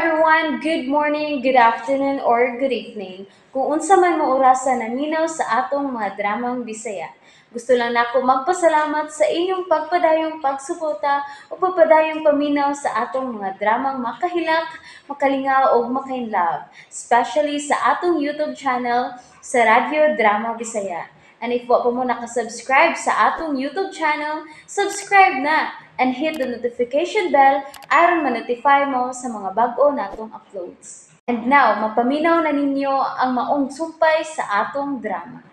everyone! Good morning, good afternoon, or good evening. Kung unsa man mo orasa naminaw sa atong mga dramang Bisaya. Gusto lang nako magpasalamat sa inyong pagpadayong pagsuporta o pagpadayong paminaw sa atong mga dramang makahilak, makalingaw o makainlove, especially sa atong YouTube channel sa Radyo Drama Bisaya. And if wa pa mo nakasubscribe sa atong YouTube channel, subscribe na and hit the notification bell aron ma-notify mo sa mga bag-o natong uploads. And now, mapaminaw na ninyo ang maong sumpay sa atong drama.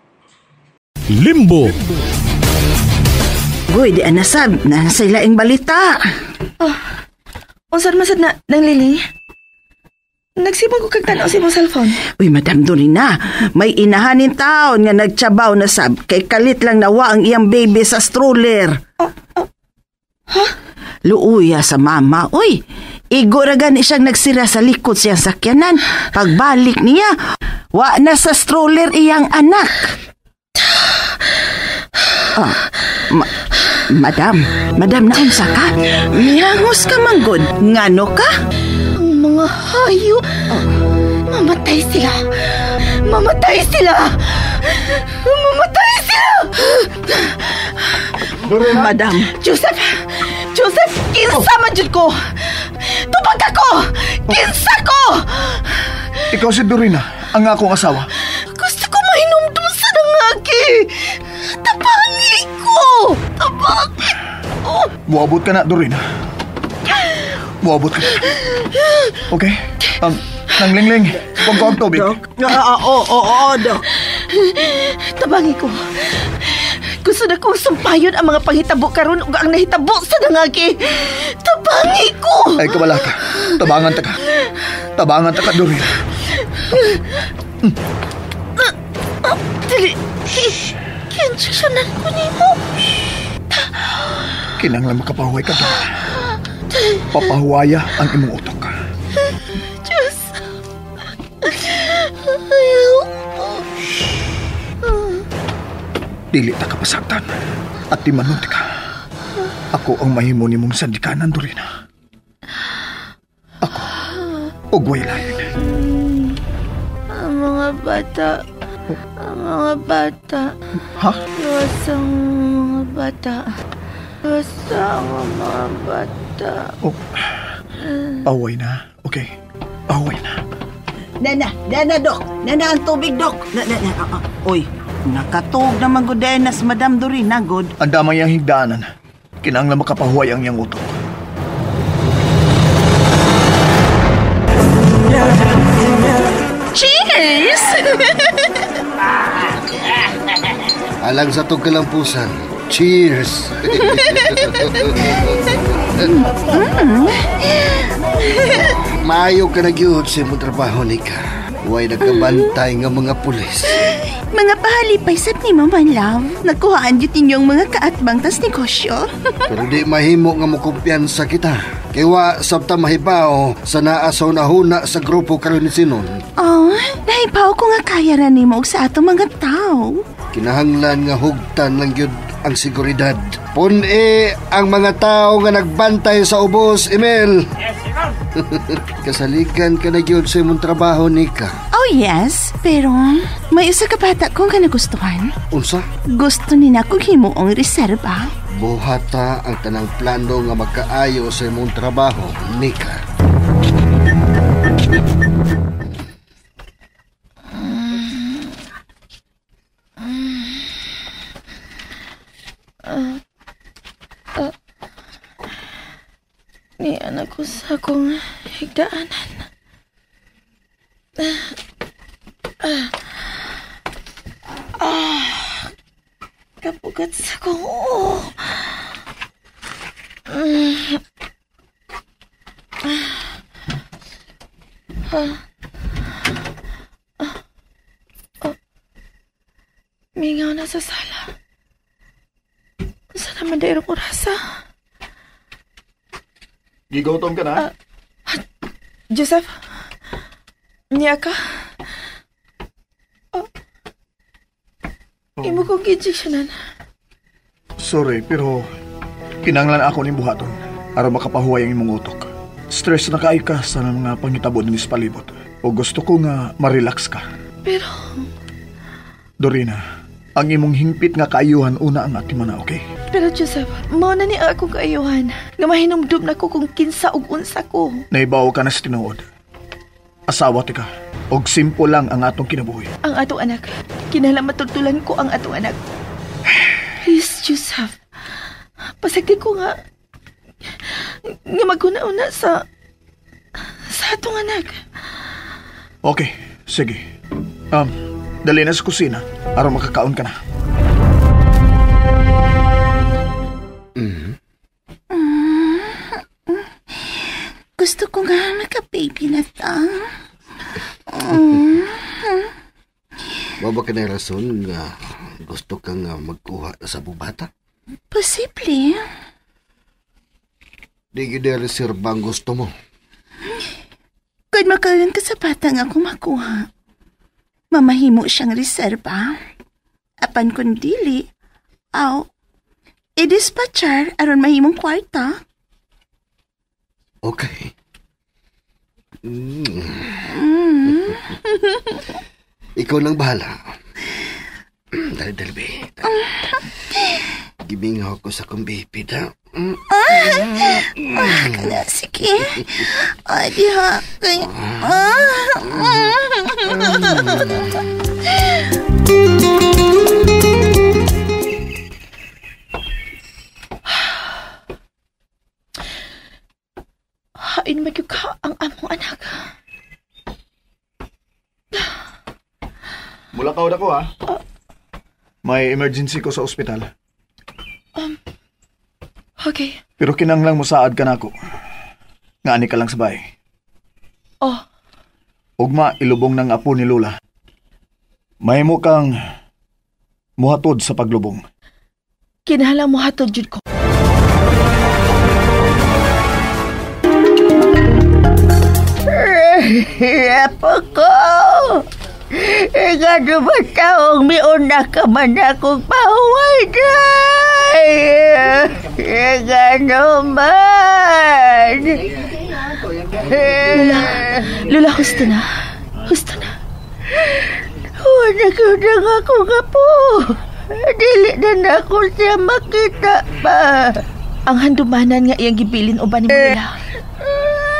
Limbo. Goy, di anasab, nasa ilaing balita. Oh, unsa man sad na nang Lily? Nagsibang ko kag tan-aw sa imong cellphone. Uy, Madam Dorina, may inahanin taon nga nagtsabaw na sab kay kalit lang nawa ang iyang baby sa stroller. Oh, oh. Huh? Luuya sa mama, uy. Igo ra gani siyang nagsira sa likod siyang sakyanan. Pagbalik niya, wa na sa stroller iyang anak. Ah, Madam, madam, naunsa ka? Mihangos ka manggod. Ngano ka? Ang mga hayop. Oh. Mamatay sila. Mamatay sila. Mamatay sila. Dorina. Madam. Joseph! Joseph, kinsa man jud ko? Tubag ako! Kinsa ko! Ikaw si Dorina, ang akong asawa. Gusto ko mahinumdum sa nangagi. Tabangi ko! Tabangi ko! Muabot ka na, Dorina. Muabot ka na. Okay? Nang Lingling, huwag ko ang tubig. Dok? Oo, Dok. Tabangi ko. Gusto na kong sumpayon ang mga panghitabo karon ug ang nahitabo sa nangagi. Tabangi ko! Ay, kabala ka. Tabangan ta ka. Tabangan ta ka, Dorina. Dili. Kinsanan ko nimo. Kinanglan makapahuway ka, Dorina. Papahuwaya ang imong utok. Diyos. Ayaw. Dili ta kapasagtan at di manunti ka. Ako ang mahimo nimong sandikanan, Dorina. Ako, ug way lain. Ang mga bata. Ang mga bata. Ha? Luwas ang mga bata. Luwas ang mga bata. Oh, away na. Okay, away na. Nana, nana, Dok. Nana ang tubig, Dok. Nana, nana. Uy, nakatug naman gud na si Madam Dorina, god. Ang damay ang higdaanan. Kinahanglan makapahuway ang iyang utok. Cheers! Alang sa tug kalampusan. Cheers! Maayo ka na gyud sa imong trabaho, Nika. Way nagkabantay nga mga pulis. Mga pahalipay sab ni Mama Love. Nagkuhaan gyud ninyong mga kaatbang tas negosyo. Pero di mahimo nga mokumpiyansa kita. Kay wa sabta mahibaw sa naa sa hunahuna sa grupo karon ni Sinon. Oh, nahibaw ko nga kaya ra nimo og sa atong mga tawo. Kinahanglan nga hugtan lang gyud ang seguridad. Pun-e ang mga tao nga nagbantay sa ubos, Emil. Yes, sir. Kasaligan ka na gyud sa imong trabaho, Nika. Oh yes, pero may usa ka bata kong kanagustuhan. Unsa? Gusto ni na kong himuong reserba. Buhata ang tanang plano nga magkaayo sa imong trabaho, Nika. Ni anak ko sa akong higdaanan. Kapugat sa akong oo. Mingaw na sa sala. Saan naman dahil ang orasa? Gigotom ka na? Joseph? Niya ka? Oh. Imo kong injeksyonan. Sorry, pero kinanglan ako ni buhaton aron makapahuway ang imong utok. Stress na kaayo ka sa mga pangitabo ni palibot. O gusto ko nga ma-relax ka. Pero... Dorina, ang imong hingpit nga kaayuhan una ang atiman na, okay? Pero Joseph, mao na ni akong kaayuhan. Nga mahinumdum na ko kung kinsa ug unsa ko. Naibaw ka na sa tinuod. Asawa ti ka. Og simple lang ang atong kinabuhi. Ang atong anak. Kinahanglan matultulan ko ang atong anak. Please, Joseph. Pasagdi ko nga maghuna-una sa atong anak. Okay, sige. Dali na sa kusina aron makakaon ka na. Gusto ko nga maka-baby na ta. Wa ba ka na rason nga gusto ka nga magkuha sa bubata? Posible. Di gyud reserba ang gusto mo. Kung makaroon ka sa bata nga akong makuha, mamahimo siyang reserba. Apan kung dili, aw, i-dispatchar aron mahimong kwarta. Okay. Ikaw nang bahala. Dali, dali, be. Gimingaw ko sa kong baby, da. Kana, sige. Ay, di ha. Hain magyuka ang among anak. Mula ka ko, ha? May emergency ko sa ospital. Okay. Pero kinanglang mo saad ka na ako. Ngaani ka lang sa bahay. Oh. Ugma, ilubong ng apo ni Lola. Mahimo kang muhatod sa paglubong. Kinahanglan muhatod jud ko. Apo ko! Ika ba taong miuna ka man akong pahuway, day? Ika naman! Lola, Lola, husto na. Husto na. Wala ko na nga ako nga po. Dili na ako siya makita pa. Ang handumanan nga iyang gibilin uban ni Lola.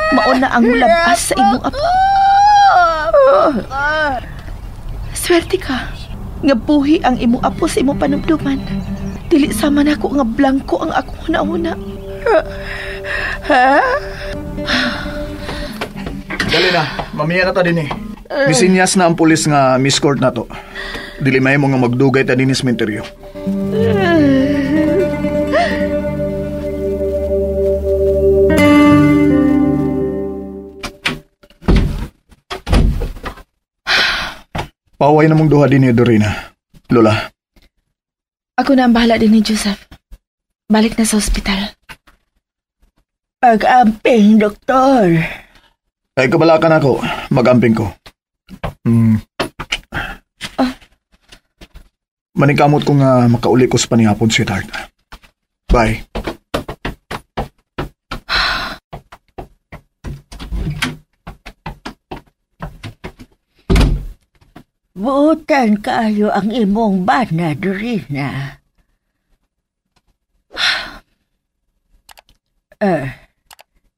Mauna ang mulabas sa imong apo. Swerte ka. Nga buhi ang imong apo sa imong panumduman. Dili sama nako nga blanko ang akong huna-huna. Ha? Dali na, mamiya na ta din eh. Misinyas na ang pulis nga miss-court na to. Dili may mo nga magdugay ta din sa menteryo. Paway na mong duha din ni Dorina. Lola. Ako na ang bahala din ni Joseph. Balik na sa ospital. Pag-amping, doktor. Ay, kabalakan ako. Mag-amping ko. Manikamot ko nga makauli ko sa panihapon, sweetheart. Bye. Buutan kaayo ang imong bana, Dorina.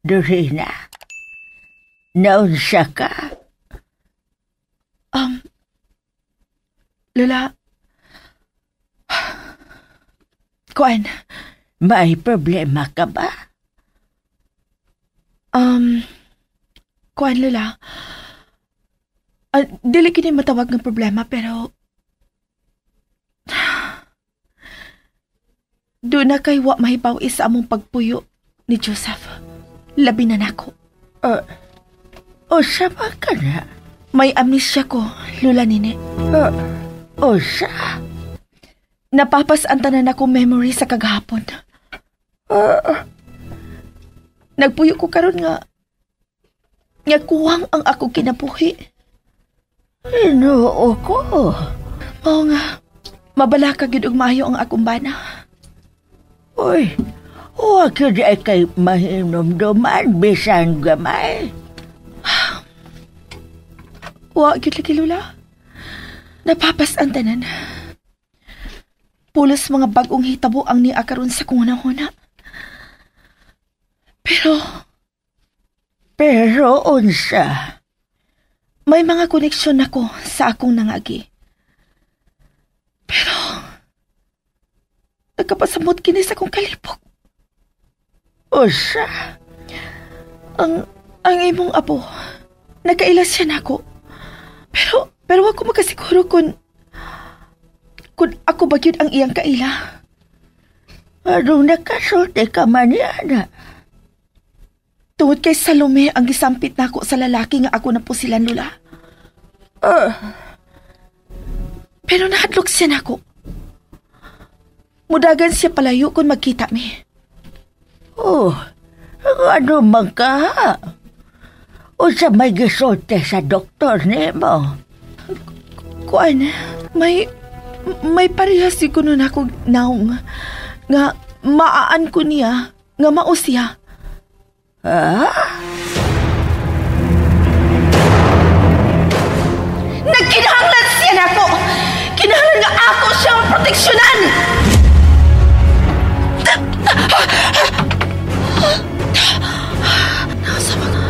Dorina, naunsa ka? Lola, kuan, may problema ka ba? Kuan, Lola. Dili kini matawag ng problema, pero doon na kay wa mahibaw isa among pagpuyo ni Joseph. Labi na nako. Usa ba ka na? May amnesia ko, Lola Nini. Usa? Napapasan tanan ako memory sa kagahapon. Nagpuyo ko karon nga kuwang ang ako kinabuhi. Inoo ko. Oo nga. Mabalaka gyud og maayo ang akong bana. Uy, Wa gyud ay kay mahinumduman bisan gamay. Wa gyud lagi, Lola. Napapas ang tanan. Pulos mga bag-ong hitabo ang niya karon sa kong hunahuna. Pero Pero unsa? May mga koneksyon ako sa akong nangagi. Pero nagkapasamot kini sa akong kalipok. Unsa? Ang imong apo, nakaila siya nako. Pero wa ko makasiguro kung ako ba gyud ang iyang kaila. Anong nakasulti ka man niya? Tungod kay Salome ang gisampit nako sa lalaki nga ako na po sila, Lola. Pero nahadlok siya nako. Mudagan siya palayo kung magkita mi. Oh, ano man ka? Unsa may gisulti sa doktor nimo? Kuan, may parehas ko nun ako naong nga maaan ko niya nga mao siya. Ha? Nagkinahanglan siya nako. Kinahanglan nga ako siyang proteksyonan. Nasa mga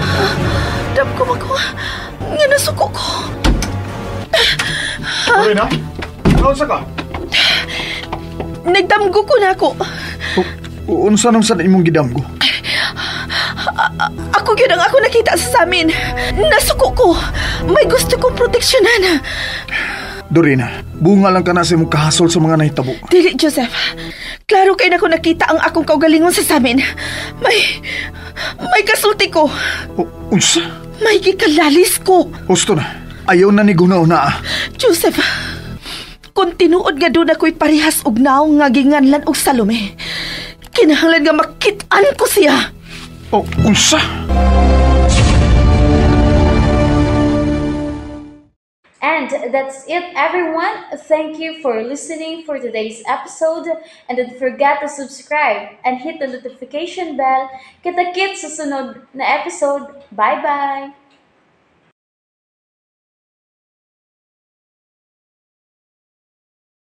dam ko makuha nga nasuko ko. Dorina? Naunsa ka? Nagdamgo ko na ako. Unsa nang sa imong gidamgo? Ako gyud ang ako nakita sa samin. Nasuko ko. May gusto kong proteksyonan. Dorina, bunga lang ka na sa imong kahasol sa mga nahitabo. Dili, Joseph. Klaro kay nako nakita ang akong kaugalingon sa samin. May kasulti ko. Unsa? May gikalalis ko. Husto na. Ayaw na ni gunaw na. Joseph, kung tinuod nga doon ako'y parehas og naong nga ginganlan og Salome, kinahanglan nga makit-an ko siya. Oh, unsa? And that's it, everyone. Thank you for listening for today's episode. And don't forget to subscribe and hit the notification bell. Kita-kits sa sunod na episode. Bye-bye!